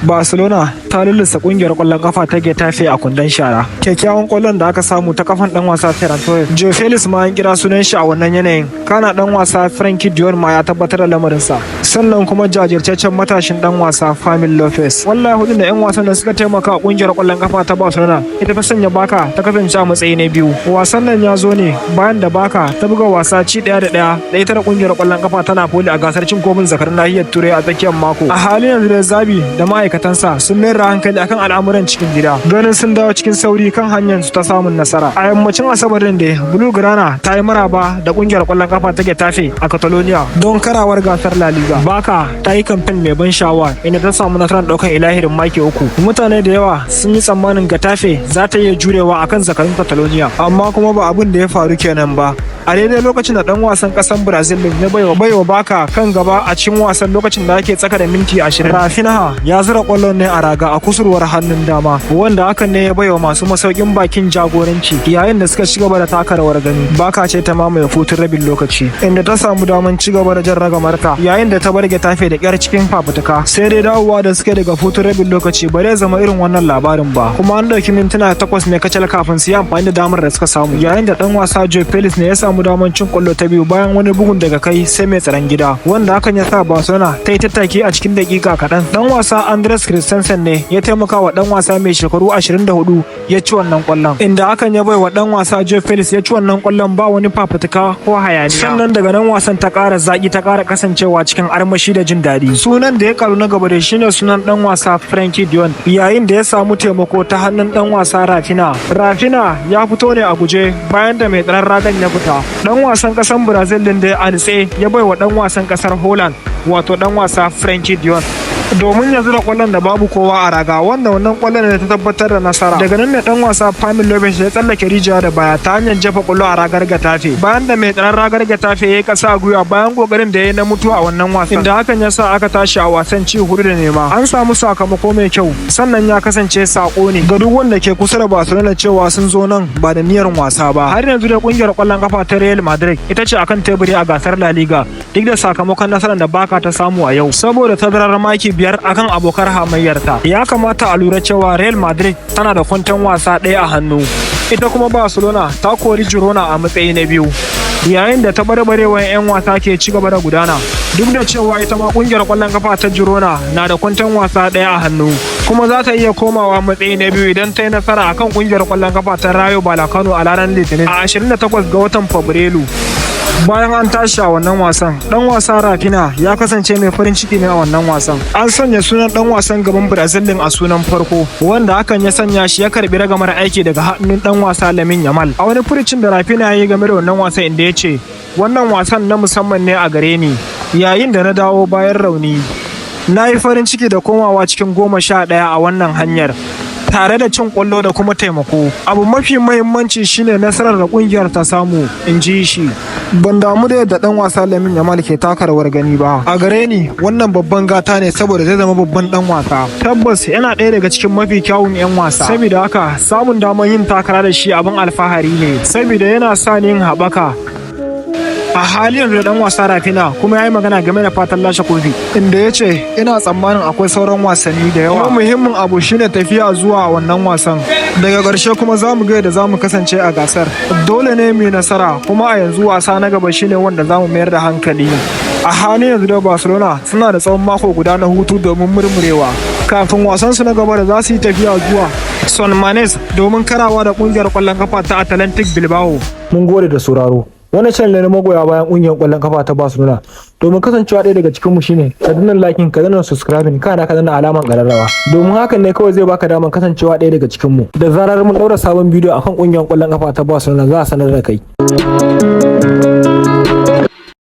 Barcelona ta lallasa kungiyar kwallon kafa ta Getafe a kundin shara. Kyakkyawan kwallon da aka samu ta kafan dan wasa Ferran Torres. Joao Felix ma an kira sunan shi a wannan yanayin. Kana dan wasa Frenkie de Jong ma ya tabbatar da lamarinsa. Sannan kuma jajirtaccen matashin dan wasa Fermin Lopez. Wallahi hudun da 'yan wasan da suka taimaka a kungiyar kwallon kafa ta Barcelona ita ta sanya Barca ta kasance a matsayi na biyu. Wasan nan ya zo ne bayan da Barca ta buga wasa ci 1-1 da ita da kungiyar kwallon kafa ta Napoli a gasar cin kofin zakarun nahiyar Turai a tsakiyar mako. A halin yanzu da Xavi da ma'aikatansa sun mayar da hankali akan al'amuran cikin gida, ganin sun dawo cikin sauri kan hanyar su ta samun nasara. A yammacin Asabar din da Blaugrana ta yi maraba da kungiyar kwallon kafa ta Getafe a Catalonia don karawar gasar La Liga. Barca ta yi kamfen mai ban sha'awa inda ta samu nasarar daukan ilahirin maki uku. Mutane da yawa sun yi tsammanin Getafe za ta iya jurewa akan zakarun Catalonia, amma kuma ba abin da ya faru kenan ba. A daidai lokacin da dan wasan kasan Brazil din ya baiwa Barca kan gaba a cikin wasan lokacin da ake tsaka da minti 20, Raphinha ya zura kwallon ne a raga a kusurwar hannun dama, wanda hakan ne ya baiwa masu masaukin bakin jagoranci yayin da suka ci gaba da taka rawar gani. Barca ce ta mamaye hutun rabin lokaci, inda ta samu daman ci gaba da jan ragamarta yayin da ta bar Getafe da kyar cikin fafutuka. Sai dai dawowa da suke daga hutun rabin lokaci ba zai zama irin wannan labarin ba, kuma an ɗauki mintuna 8 ne kacal kafin su yi amfani da damar da suka samu, yayin da dan wasa Joao Felix ne ya samu damar cin kwallo ta biyu bayan wani bugun daga kai sai mai tsaron gida, wanda hakan ya sa Barcelona ta yi tattaki a cikin dakika kaɗan. Dan wasa Andreas Christensen ne ya taimaka wa dan wasa mai shekaru 24 ya ci wannan kwallon, inda hakan ya bai wa dan wasa Joao Felix ya ci wannan kwallon ba wani fafutuka ko hayaniya. Sannan daga nan wasan ta ƙara zaki, ta ƙara kasancewa cikin armashi da jin daɗi. Sunan da ya karu na gaba da shine sunan dan wasa Frenkie de Jong, yayin da ya samu taimako ta hannun dan wasa Raphinha. Raphinha ya fito ne a guje bayan da mai tsaron ragan ya fita. Dan wasan kasan Brazil din da a nitse ya bai wa dan wasan kasar Holland, wato dan wasa Frenkie de Jong, domin ya zura kwallon da babu kowa a raga, wanda wannan kwallon ne ta tabbatar da nasara. Daga nan ne dan wasa Fermin Lopez ya tsallake rijiya da baya ta hanyar jefa kwallo a ragar Getafe bayan da mai tsaron ragar Getafe ya yi kasa gwiwa bayan kokarin da ya yi na mutuwa a wannan wasan, inda hakan ya sa aka tashi a wasan ci 4-0. An samu sakamako mai kyau, sannan ya kasance sako ne ga duk wanda ke kusa da Barcelona cewa sun zo nan ba da niyyar wasa ba. Har yanzu da kungiyar kwallon kafa ta Real Madrid ita ce akan teburi a gasar La Liga, duk da sakamakon nasarar da Barca ta samu a yau, saboda tazarar maki 5 akan abokar hamayyarta. Ya kamata a lura cewa Real Madrid tana da kwanton wasa ɗaya a hannu, ita kuma Barcelona ta kori Girona a matsayi na biyu, yayin da taɓarɓarewar 'yan wasa ke ci gaba da gudana, duk da cewa ita ma kungiyar kwallon kafa ta Girona na da kwanton wasa ɗaya a hannu, kuma za ta iya komawa matsayi na biyu idan ta yi nasara akan kungiyar kwallon kafa ta Rayo Vallecano a ranar Litinin a 28 ga watan Fabrairu. Bayan an tashi a wannan wasan, dan wasa Raphinha ya kasance mai farin ciki ne a wannan wasan. An sanya sunan dan wasan gaban Brazil din a sunan farko, wanda hakan ya sanya shi ya karbi ragamar aiki daga hannun dan wasa Lamine Yamal. A wani furucin da Raphinha ya yi game da wannan wasan, inda ya ce, "Wannan wasan na musamman ne a gare ni yayin da na dawo bayan rauni. Na yi farin ciki da komawa cikin 11 a wannan hanyar, tare da cin kwallo da kuma taimako. Abu mafi mahimmanci shine nasarar da kungiyar ta samu," in ji shi. "Ban damu da yadda dan wasa Lamine Yamal ke taka rawar gani ba. A gare ni wannan babban gata ne, saboda zai zama babban dan wasa. Tabbas yana ɗaya daga cikin mafi kyawun 'yan wasa. Saboda haka samun damar yin takara da shi abin alfahari ne, saboda yana sa ni yin haɓaka." A halin yanzu da dan wasa Raphinha kuma ya yi magana game da fatan lashe kofi, inda ya ce, "Ina tsammanin akwai sauran wasanni da yawa. Kuma muhimmin abu shine tafiya zuwa wannan wasan. Daga ƙarshe kuma za mu ga yadda za mu kasance a gasar. Dole ne mu yi nasara, kuma a yanzu wasa na gaba shine wanda za mu mayar da hankali." A halin yanzu da Barcelona suna da tsawon mako guda na hutu domin murmurewa kafin wasansu na gaba da za su yi tafiya zuwa San Mames domin karawa da kungiyar kwallon kafa ta Athletic Bilbao. Mun gode da sauraro. Wannan channel ne na magoya bayan kungiyar kwallon kafa ta Barcelona. Domin kasancewa ɗaya daga cikin mu shine ka danna liking, ka danna subscribing, kana ka danna alaman ƙararrawa. Domin hakan ne kawai zai baka damar kasancewa ɗaya daga cikin mu. Da zarar mun ɗaura sabon bidiyo akan kungiyar kwallon kafa ta Barcelona, za a sanar da kai.